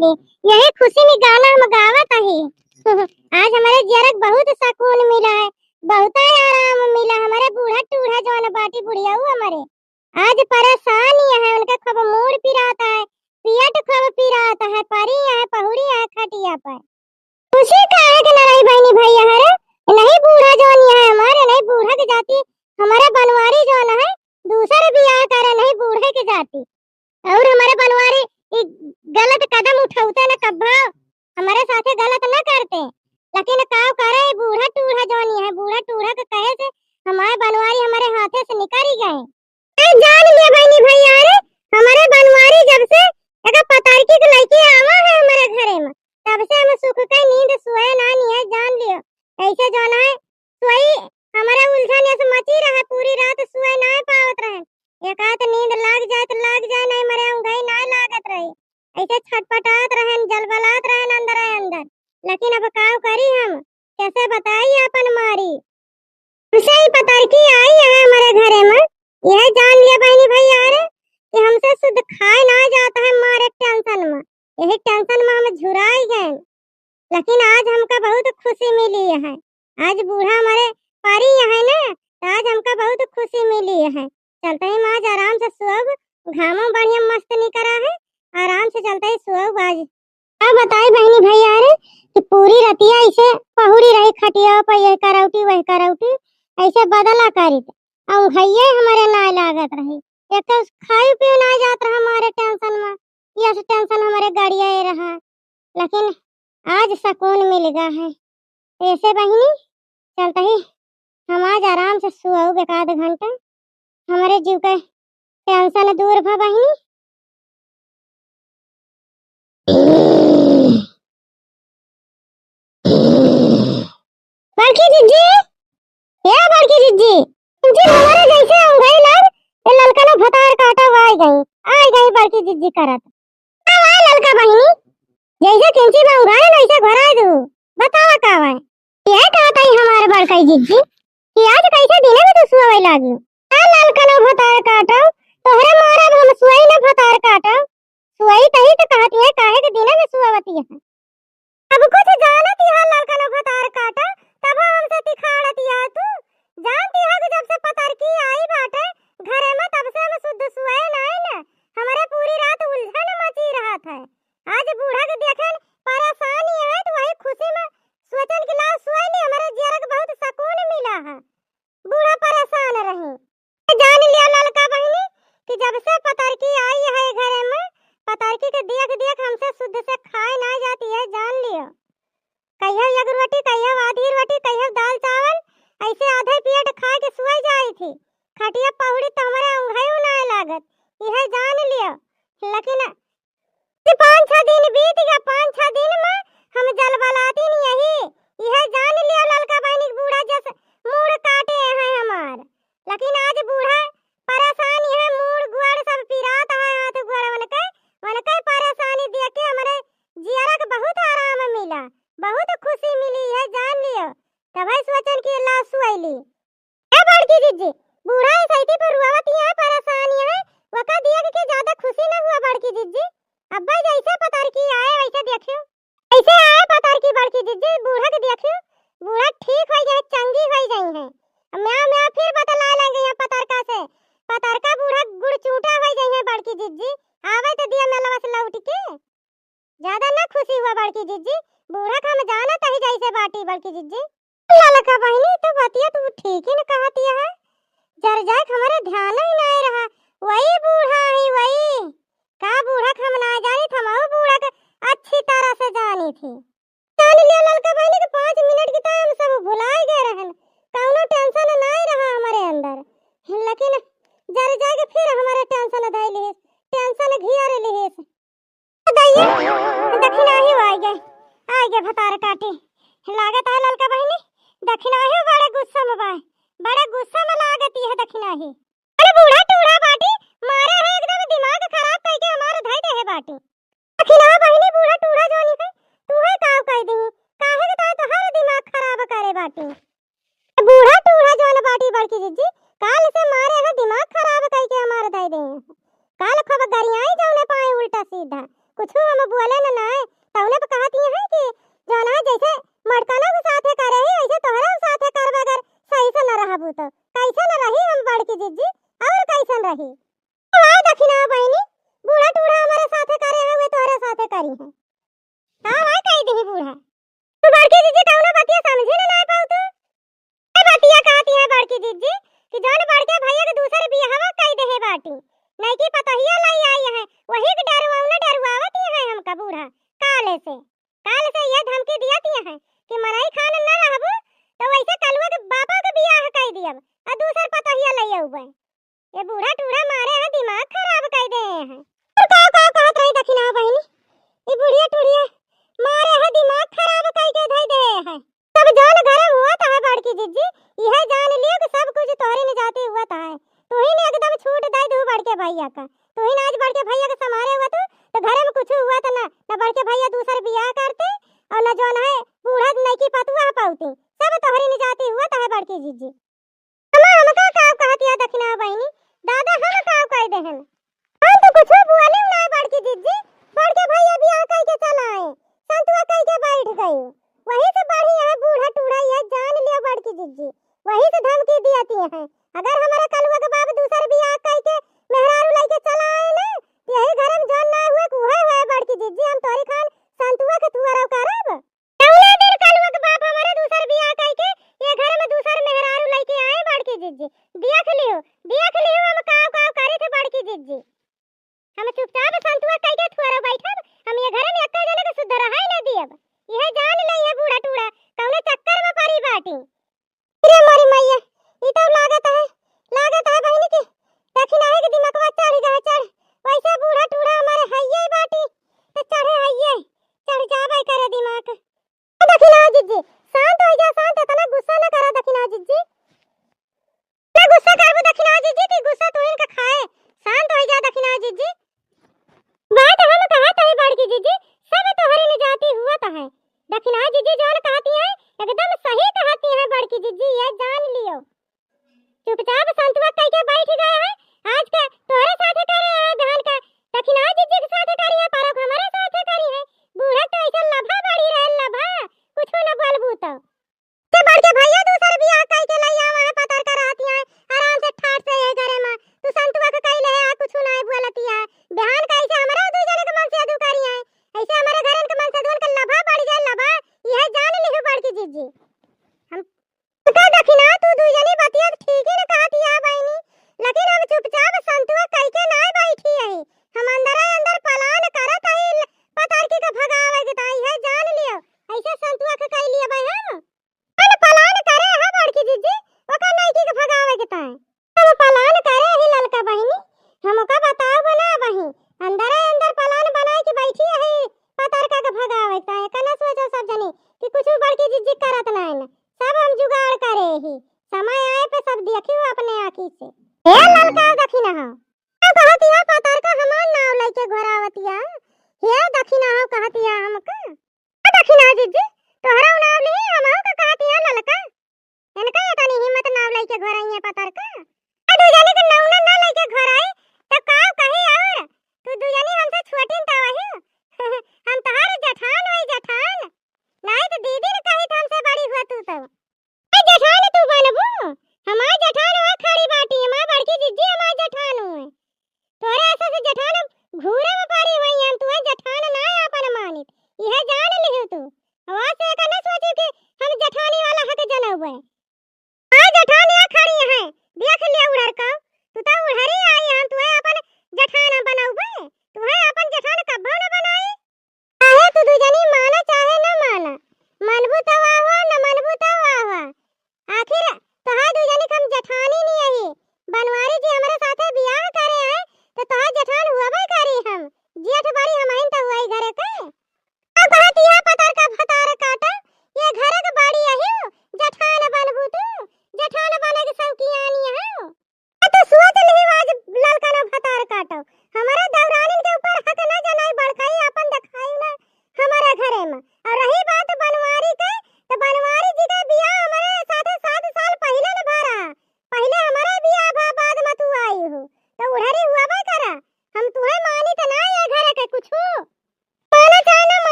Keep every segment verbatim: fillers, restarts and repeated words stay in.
यही खुशी में गाना हम गावत ही। आज हमरे जियरा के बहुत सकून मिला है, बहुत आराम मिला। हमरे बूढ़ा टूढ़ा जौन बाटी बुढ़ियाऊ हमरे, आज परेशान ही है, उनका खूब मूड़ पिरात है, पेट खूब पिरात है, परी है, पहुड़ी है खटिया पर। खुशी काहे के ना रही बहिनी भैया हरे, नहीं बूढ़ा जौन यहाँ हमारे, नहीं बूढ़ा के जाती, हमारे बनवारी जौन है, दूसर बियाह करे, नहीं बूढ़े के जाती। और हमारे बनवारी ई गलत कदम उठौते न कब्बा, हमारे साथे गलत न करते, लेकिन का करे, बूढ़ा टूढ़ा जौन यहाँ, बूढ़ा टूढ़ा के कहे से हमारे बनवारी हमारे हाथे से निकल ही गए। ए, जान लियो बहिनी भैया रे, हमरे बनवारी जब से एगो पतरकी के लइके आवा है हमरे घरे में, तब से हम सुख के नींद सोए ना निये, जान लियो। ऐसे जौन है, सोई हमरे उलझन ऐसे मची रहे, पूरी रात सोए ना पावत रहे। एक आध नींद लाग जाए तो लाग जाए, नहीं मरे ऊँघई ना लागत रही। ऐसे छटपटात रहन, जलबलात रहन अंदर अंदर। लेकिन अब का करी हम, कैसे बताई अपन मारी? खुशी पतरकी आई है हमारे घरे में, यह जान लिया बहिनी भैया रे कि हमसे शुद्ध खाए ना जाता है मारे टेंशन में, यही टेंशन में हम झुराई गए। लेकिन आज हमका बहुत खुशी मिली है, आज बूढ़ा हमारे पारी है ना, तो आज हमका बहुत खुशी मिली है। चलते ही हम आज आराम से सोब, घामो बढ़िया मस्त निकरा है, आराम से चलते ही सोब आज। का बताई बहिनी भैया रे कि पूरी रतिया ऐसे पहुड़ी रही खटिया पर, यह करौटी वह करौटी, ऐसे बदला करित, अउंघइये हमरे नाय लागत रही, एक तो खाई पी नाय जात रहा हमारे टेंशन में, यस टेंशन हमरे गड़िया रहा, लेकिन आज सकून मिल गा है। ऐसे बहिनी, चलते ही हम आज आराम से सोउब एक आध घंटा, हमरे जीव के टेंशन दूर भा बहिनी। बड़की जिज्जी, ए बड़की जिज्जी, जिज्जी हमारे जैसे अउंघई लाग, ए ललकनो भतार काटा आय गई, आय गई बड़की जिज्जी करत। का वाय ललका बहिनी, जैसे किंची में उघारे वैसे घोराए दू। बतावा का वाय? यह कहत ही हमारे बड़कई जिज्जी कि आज कैसे दिने में तू सुआवे लागी। आ ललकनो भतार काटो, तोहरे मारे अब हम सुआई न भतार काटो। सुआई तही तो कहती है काहे के दिने में सुआवती है। अब कुछ जानत यह ललकनो भतार काटा, तब हमसे तिखाड़त यह तू। जानती है कि जब से पतरकी आई बाटे घरे में, तब से हम शुद्ध सुए नाई न। हमरे पूरी रात उलझन मची रहत है। आज बूढ़ा के देखेन परेशान ही है, तो वही खुशी में सोचन कि लाओ सुए ली, हमरे जियरा के बहुत सकून मिला है। बूढ़ा परेशान रही। जान लिया ललका बहिनी कि जब से पतरकी आई है घरे में, पतरकी के देख देख हमसे शुद्ध से खाए ना जाती है, जान लियो। कहियो एक रोटी, कहियो आधी रोटी, कहियो दाल चावल, ऐसे आधे पेट खाए के सुए जाई थी। खटिया पहुड़ी तो हमारे अउंघई ना लागत, यह जान लियो। लेकिन कि पाँच छह दिन बीत गया, पाँच छह दिन में हम जलबलाती नहीं यही, यह जान लियो ललका बहिनी के बूढ़ा जस मूड़ काटे हैं हमार। लेकिन आज बूढ़ा परेशान है, मूड़ गुआड़ सब पिरात है, हाथ गोड़ वनके, वनके परेशानी देख के हमरे जियरा के बहुत आराम मिला, बहुत खुशी मिली है, जान लियो। तब सोचन कि ला सुअली। ए बड़की जिज्जी, बूढ़ा ऐसैती पर रुआवत ही है, परेशान ही है, वका देख के ज्यादा खुशी न हुआ बड़की जिज्जी। अब्बा जैसे पतरकी आए वैसे देखियो, ऐसे आए पतरकी बड़की जिज्जी, बूढ़ा के देखियो, बूढ़ा ठीक हो गए, चंगी हो गई है। म्याँ म्याँ फिर बतला लेंगे यहाँ पतरका से, पतरका बूढ़ा गुड़ चूटा हो गई है बड़की जिज्जी, आवे तो दिया मेलवा से लौट के। ज्यादा ना खुशी हुआ बड़की जिज्जी, बूढ़ा के हम जानत ही जैसे बाटी बड़की जिज्जी। ललका बहिनी, तो बतिया तू ठीक ही न कहती है। जर जाए के हमरे ध्यान ही नहीं रहा, वही बूढ़ा ही वही। का बूढ़ा के हम ना जानी थे, हम बूढ़ा के अच्छी तरह से जानी थी। जान लिया ललका बहिनी के पाँच मिनट की तो हम सब भुलाए गए रहन, कौनो टेंशन नहीं रहा हमारे अंदर, लेकिन जर जाए के फिर हमारे टेंशन धै लिहिस, टेंशन घेर लिहिस। दैया, दखिनाही आइगे, आइगे भतार काटी। लागत है ललका बहिनी, दखिनाही बड़े गुस्सा में बा, बड़े गुस्सा में लागत है दखिनाही। अरे बूढ़ा टूढ़ा बाटी, मारे है एकदम दिमाग खराब कइके हमार धइ दे है बाटी। दखिना बहिनी बूढ़ा टूढ़ा जोनी के, तू है काव कह दी, काहे के ताय तोहार दिमाग खराब करे बाटी। बूढ़ा टूढ़ा जौन बाटी बड़की जिज्जी, काल से मारे है दिमाग खराब कइके हमार धइ दे हैं। काल खूब गरियाई जौने पाए उल्टा सीधा, कुछ हम बोले न ना। कैसन रही हम बड़की जिज्जी, और कैसन रही? वाह दखिना बहिनी, बूढ़ा टूढ़ा हमरे साथे करे हैं, वे तोहरे साथे करी हैं। हाँ, वाह कही दिही बूढ़ा। तू बड़की जिज्जी कौनो बतिया समझी न ना पाऊ तू। ए बतिया कहती है बड़की जिज्जी कि जौन बड़के भैया के दूसर बियाहवा कई देहे बाटी, नईकी पतोहिया लाई आई है, वही के डरवाउना डरवावत ही है हमका बूढ़ा। काले से, काल से ये धमकी दियत ही है कि मनई खान न रहबू तो वैसे कलुआ के बापा के बियाह कई दियब और दूसर पतोहिया लई अउबे। ये बूढ़ा टूढ़ा मारे है दिमाग खराब कई दे हैं। और का का कहत रही दखिना बहिनी, ये बुढ़िया टूढ़िया मारे है दिमाग खराब कई के धई दे हैं। सब जान गरम हुआ था है बड़की जिज्जी, यह जान लियो कि सब कुछ तोहरे न जाती हुआ था है। तू ही ने एकदम छूट दे दू बड़के भैया का, तू ही ने आज बड़के भैया के संभारे हुआ तू, तो घरे में कुछ हुआ तो ना, ना बड़के भैया दूसर बियाह करते और ना जौन है बूढ़ा नईकी पतुआ पाउती, सब तोहरे न जाती हुआ था है बड़की जिज्जी। अम्मा, हमका का कहत या दखिना बहिनी? दादा, हम का कह देहन? हम तो कुछ बोले ना बड़की जिज्जी, बड़के भैया बियाह कई के चला आए, संतुआ कई के बैठ गए। वही से बढ़ी है बूढ़ा टूढ़ा, ये जान लियो बड़की जिज्जी, वही से धमकी दियती है। अगर हमारे कलुआ के बाप दूसर बियाह कई के मेहरारू लइके चला आए ना, तो यही घर में जौन ना हुए, उहे हुए बड़की जिज्जी, हम तोरी खान संतुआ के थुअरव करब। जौने दिन कलुआ के बाप हमारे दूसर बियाह कई के ये घर में दूसर मेहरारू लइके आए बड़की जिज्जी, देख लियो, देख लियो हम काव काव करे थे बड़की जिज्जी। हम चुपचाप संतुआ कई के थुअरव बैठब, हम ये घर में एक्का जने के सुद्ध रहे न दियब। यह जान ले ये बूढ़ा टूढ़ा कौने चक्कर में पड़ी बाटी। अरे मोरी मैया, ई तो लागत है, लागत है बहिनी की दखिनाही के दिमकवा चढ़ गए, चढ़। वैसे बूढ़ा टूढ़ा हमारे हइये बाटी, तो चढ़े हइये, चढ़ जाबे करे दिमाग। दखिना जिज्जी, शांत हो जा, शांत, इतना गुस्सा न करा दखिना जिज्जी। ना गुस्सा करबू दखिना जिज्जी, ती गुस्सा तोहिन का खाए। शांत हो जा दखिना जिज्जी। बात हम कहत हई बड़की जिज्जी, सब तोहरे न जाती हुआ तो है। दखिना जिज्जी जौन कहती है, एकदम सही कहती है बड़की जिज्जी, ये जान लियो। चुपचाप संतुआ कई के बैठ गए हैं, आज का तोहरे साथे करे हैं बहन का। दखिना जिज्जी के साथे करी है, परक हमारे साथे करी है। बूढ़ा तो ऐसा लभा बड़ी रहे, लभा, कुछ न बोलबू तो। से बढ़ के भैया दूसर बियाह कई के लई आवा है, पतर कराती है, आराम से ठाट से ये घरे में। तू संतुआ के कई ले आ, कुछ नहीं बोलती है। बिहान का ऐसे हमारे दू जने के मन से अदू करी है, ऐसे हमारे घरन के मन से दोन के लभा बढ़ जाए, लभा, यह जान लिहु बड़की जिज्जी। हम का दखिना, तू दू जने बतिया ठीक ही न कहती है बहिनी, लेकिन हम चुपचाप संतुआ कई के ना बैठी है। हम अंदर अंदर प्लान करत है, पतर के भगावे के ताई है, जान लियो। ऐसे संतुआ के कई लिया भाई हम। कौन प्लान करे है बड़की जिज्जी, ओकर नईकी के भगावे के ताई? हम प्लान करे ही ललका बहिनी, हमका बताओ बना बही। अंदर अंदर प्लान बनाए के बैठी है पतरका के भगावे के ताई। कना सोचो सब जनी कि कुछ बड़की जिज्जी करत नाइन, सब हम जुगाड़ करे ही। समय आए पे सब देखियो अपने आँखी से। हे ललका दखिना हो, का कहती है पतरका हमार नाव लइके घोरावतिया? हे दखिना हो कहती है हमका। दखिना जिज्जी, तोहरा नाव ली, हमहू का कहती है ललका। इनका ये तनी हिम्मत नाव लइके घोराई है पतरका। आ दू जने के नौना ना लइके घोराई, तो का कही और? तू दू जने हमसे छोटी न तो वही। हम तोहार जठान वही जठान। नहीं तो दीदी ने कही था हमसे बड़ी हुआ तू तो। ए जेठान तू बनबू? हमार जेठान वहाँ खड़ी बाटी, हमार बड़की जिज्जी हमार जेठान हुए। तोरे ऐसे से जेठान घूरे में पड़ी हुई हम, तू जेठान ना आपन मानित, यह जान लिहु तू। आवाज से एकर न सोचू कि हम जेठानी वाला हक जनउबे। हाँ जेठान यहाँ खड़ी हैं, देख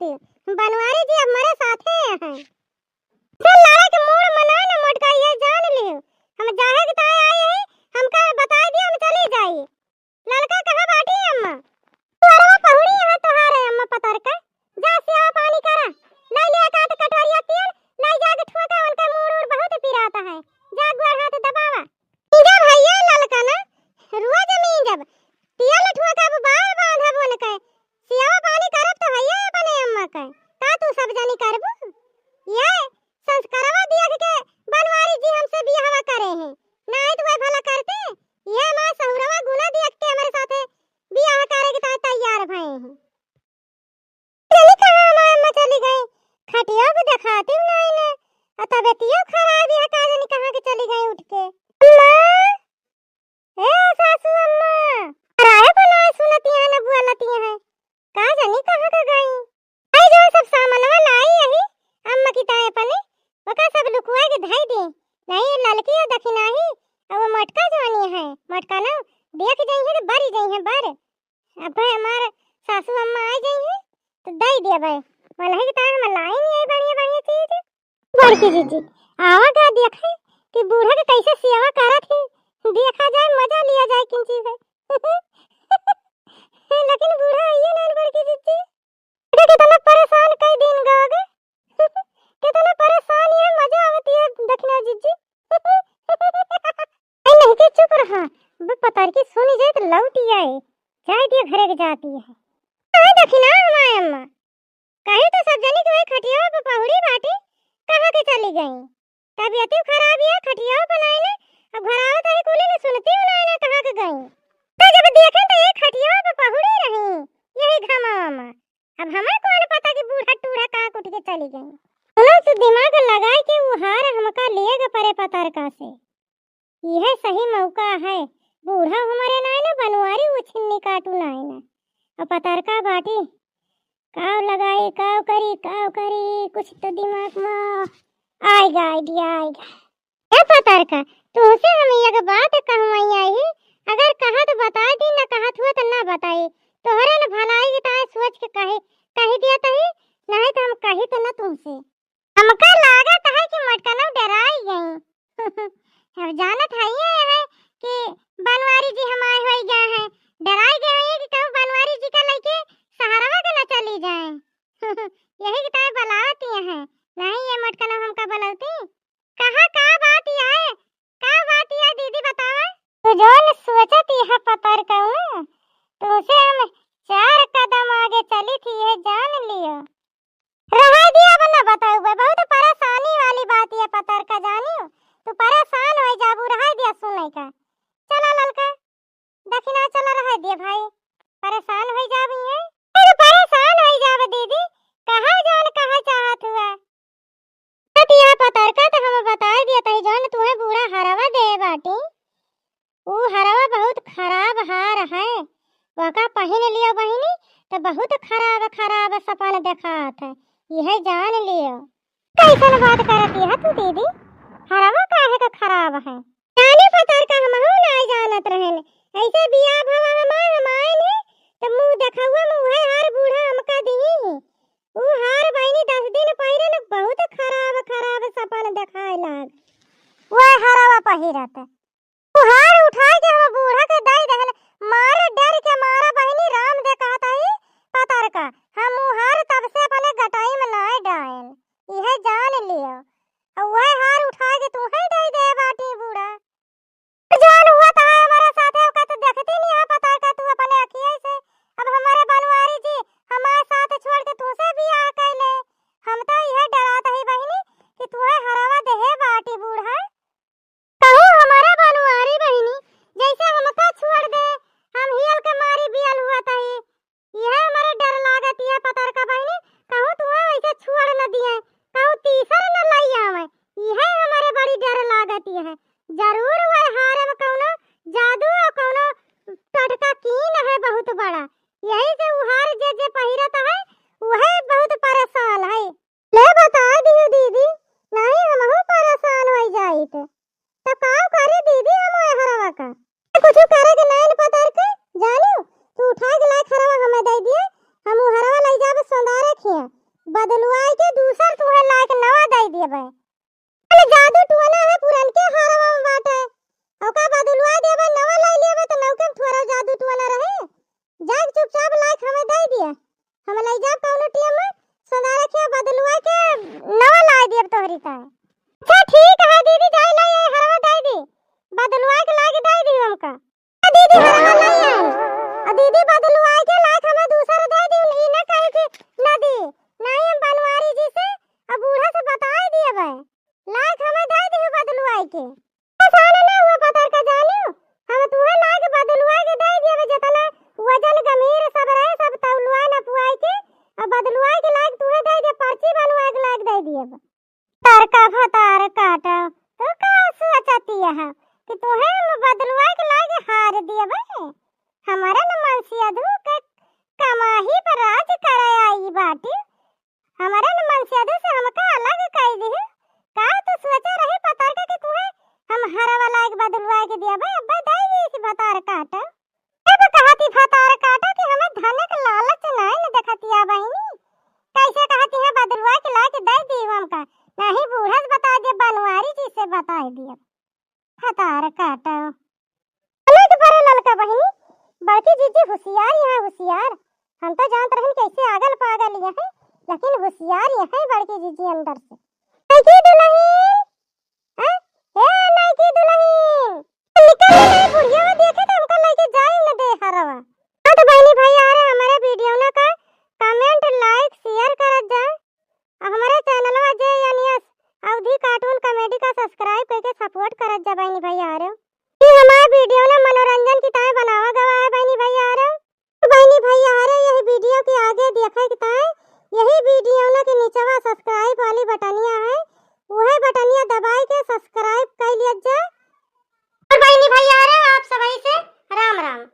सकती। बनवारी जी अब हमरे साथे हैं। फिर लड़े के मूड मना न मोटका, ये जान लियो। हम जाहे के ताए आए हैं, हमका बताइ दिया, हम चली जाई। ललका कहाँ बाटी अम्मा? अरे पहुड़ी यहाँ तोहार है अम्मा पतरका। जा सेवा पानी करा। लाई ले एक आध कटोरिया तेल, लाई जाके ठोका, उनका मूड़ उड़ बहुत पिराता है। जा गोड़ हाथ दबावा। मींजब हइये ललका ना, रोज मींजब। तेल ठोकब, बार बांधब उनके। सेवा पानी करब तो हइये अपने अम्मा के। का तू सब जनी करबू? ये संस्कारवा देख के बनवारी जी हमसे बियाहवा करे हैं। नाहीं तो वह भला करते। ये माँ सहुरवा गुना देख के हमरे साथे बियाह करे के ताईं तैयार भए हैं। जानी कहाँ हमार अम्मा चली गई, खटिया भी देखाती नाहीं ने, और तबियतियो खराब है, का जानी कहाँ के चली गई उठ के। अम्मा, ए सासू अम्मा, कराए को ना सुनती है, ना बोलती है, का जानी कहाँ के गई। आई जो सब सामानवा लाई यही अम्मा की ताए अपने, ओका सब लुकुआ के धई दे। नाहीं ललकी और दखिनाही, और वो मटका जवानी है, मटका ना देख जाई है तो बरी जाई है बर। अब हमार सासू अम्मा आ जाई है तो दई देबे। मनही के ताए हम लाई नहीं आई बढ़िया बढ़िया चीज। बड़की जीजी, आवा गा देखे कि बूढ़ा के कैसे सेवा करत ही, देखा जाए, मजा लिया जाए किन चीज है। लेकिन बूढ़ा आइए ना बड़की जीजी। बेटा कितना परेशान कई दिन गा गे। कितना परेशान है, मजा आवती है दखिना जीजी। ए नहीं के चुप रहा, बे पतरकी सुनी जाए तो लौटी आए, जाए दिया घरे के जाती है। कहाँ दखिना हमारे अम्मा? कहे तो सब जनी के वही खटिया पे पहुड़ी बाटी, कहाँ के चली गई? तबियत खराब है, खटिया पे नाई ने, अब घर आवत है कुली ने सुनती नाई ने कहाँ के गई। तो जब देखे तो एक खटिया पे पहुड़ी रही, यही घमावा में। अब हमें कौन पता कि बूढ़ा टूढ़ा कहाँ कुट के चली गई। सुनो तो दिमाग लगाए के उ हार हमका लिए ग परे पतरका से। यह सही मौका है, बूढ़ा हमारे नाई ना बनवारी उछिन्नी काटू नाई ना। अब पतरका बाटी, काव लगाई, काव करी, काव करी, कुछ तो दिमाग में आएगा, idea आएगा। ए पतरका, तुमसे हम एक बात कहवाई आई, अगर कहा तो बता दी, ना कहत हुआ तो ना बताई। तोहरे न भलाई की ताए सोच के कहे, कही दिया तही, नहीं तो हम कही तो ना तुमसे। हमका लागत है कि मटकनऊ डराई गई। अब जानत है ये है कि बनवारी जी हमारे होई गया है, डराई गए हैं कि कहूँ बनवारी जी का लइके सहरवा के न चली जाए। यही की ताए बलावत ये है, नहीं ये मटकनऊ हमका बलौती। कहा का बात ये है, का बात ये दीदी बतावा? तू जौन सोचत यह पतरकऊ, तुमसे हम चार कदम आगे चली थी, यह जान लियो। रहाई दिया, अब न बताऊ बे, बहुत परेशानी वाली बात ये पतरका जानियो, तू परेशान हो जाबू, रहाई दिया सुनै का। चला ललका, दखिना चला, रहाई दिया भाई, परेशान हो जाबी है। ए, तू परेशान हो जाबे दीदी, कहा जौन कहा चाहत हुआ। तो यह पतरका तो हम बताई दिया तही जौन तुहे बूढ़ा हरवा दे बाटी। ऊ हरवा बहुत खराब हार है, वका पहिन लियो बहिनी, तो बहुत खराब खराब सपन देखात है, यह जान लियो। कैसन बात करत यह तू दीदी, हरवा काहे का खराब है? जाने पतरका हमहू नाई जानत रहेन, ऐसे बियाह भवा हमार हम आए ने, तो मुँह देखौआ में उहे हार बूढ़ा हमका दिही। ऊ हार बहिनी दस दिन पहिरे न बहुत खराब खराब सपन देखाए लाग, वह हरवा पहिरत। ऊ हार उठाए के हम बूढ़ा के दई देहन, मारे डर के मारा बहिनी राम दे कहत ही पतरका, हम ऊ हार तब से अपने गटाई में नाय डायन, इहे जान लियो। और वह हार उठाए के तू ही दई दे बाटी बूढ़ा। जौन हुआ तहा हमारे साथे ओका तो देखती नहीं है पतरका तू अपने अखिए से। अब हमारे बनवारी जी हमारे साथ छोड़ के तुमसे बियाह कैले। हम तो इहे डरात ही बहिनी कि तुहे हरवा देहे बाटी बूढ़ा। कहू हमारे बदलुआई के दूसर तुहे लाइके नवा दइ देबे। अरे जादू टुअना है, पुरनके हरवा में बाटे। ओका बदलुआई देबे, नवा लाई लेबे, त नौके में थोड़ा जादू टुअना रहे। जाइके चुपचाप लाइके हमें दइ दिया। हम लइ जाब कौनो टेम में, सदा रखे बदलुआई के नवा लाई देब तोहरी का। अच्छा ठीक है दीदी, जाई लाई ये हरवा दइ दी। बदलुआई के लाइके दइ दी हमका। दीदी हरवा लाई आई। आ दीदी बदलुआई के लाइके हमें दूसर दइ दी, ई ना कहे कि ना दी। नहीं हम बनवारी जी से, अब बूढ़ा से बताइ दिए बे। लाइके हमें दइ दी बदलुआई के। आसान ना हुआ पतर का जानियो, हम तुहे लाइके बदलुआई के दइ दिए बे, जितना वजन गमीर सब रहे, सब तौलुआई नपुआई के, अब बदलुआई के लाइके तुहे दइ दिए, पर्ची बनवाई के लाइके दइ दिए बे। तार का भतार काटा, तू का सोचती है कि तुहे हम बदलुआ के लाइके हार दिए बे? हमारे न मनसियाधु के कमाही पर राज करे आई बाटी। हमारे न मनसियाधु से हमका अलग कइ दिहु। का तू सोचे रही पतार का कि तुहे हम हरवा लाइके बदलुआ के दिए बे? अब्बे दइ दी इस भतार काटा। जब कहती भतार काटा कि हमें धन के लालच नाहीं न देखतिया बहिनी। कैसे कहती है बदलुआ के लाइके दइ दी हमका। नहीं बूढ़ा से बताइ दे, बनवारी जी से बताइ दिया। भतार काटा। हमें तो बड़े ललका बहिनी, बड़की जीजी हुसियार यहाँ हुसियार। हम तो जानत रहन कैसे आगल पागल यहाँ, लेकिन हुसियार यहाँ बड़की जीजी अंदर से। कैसी दुल्हन? हैं? ए नइकी दुल्हन, निकल ले, बुढ़िया देखे तो हमका लइके जाई न दे हरवा। हाँ तो बहिनी भइया, अरे हमारे video ना का comment, like, share करत जा। आ हमारे channelवा जे एन एस अवधी cartoon comedy का subscribe कइके support करत जा बहिनी भइया, अरे। ई हमारे video ना मनोरंजन की ताईं बनावा गवा है बहिनी भइया, अरे। बहिनी भइया, अरे यही video के आगे देखे के ताईं, यही video ना के निचवा subscribe वाली बटनिया है, उहे बटनिया दबाइ के subscribe कइ लिया जा। और बहिनी भइया, अरे आप सबही से राम राम।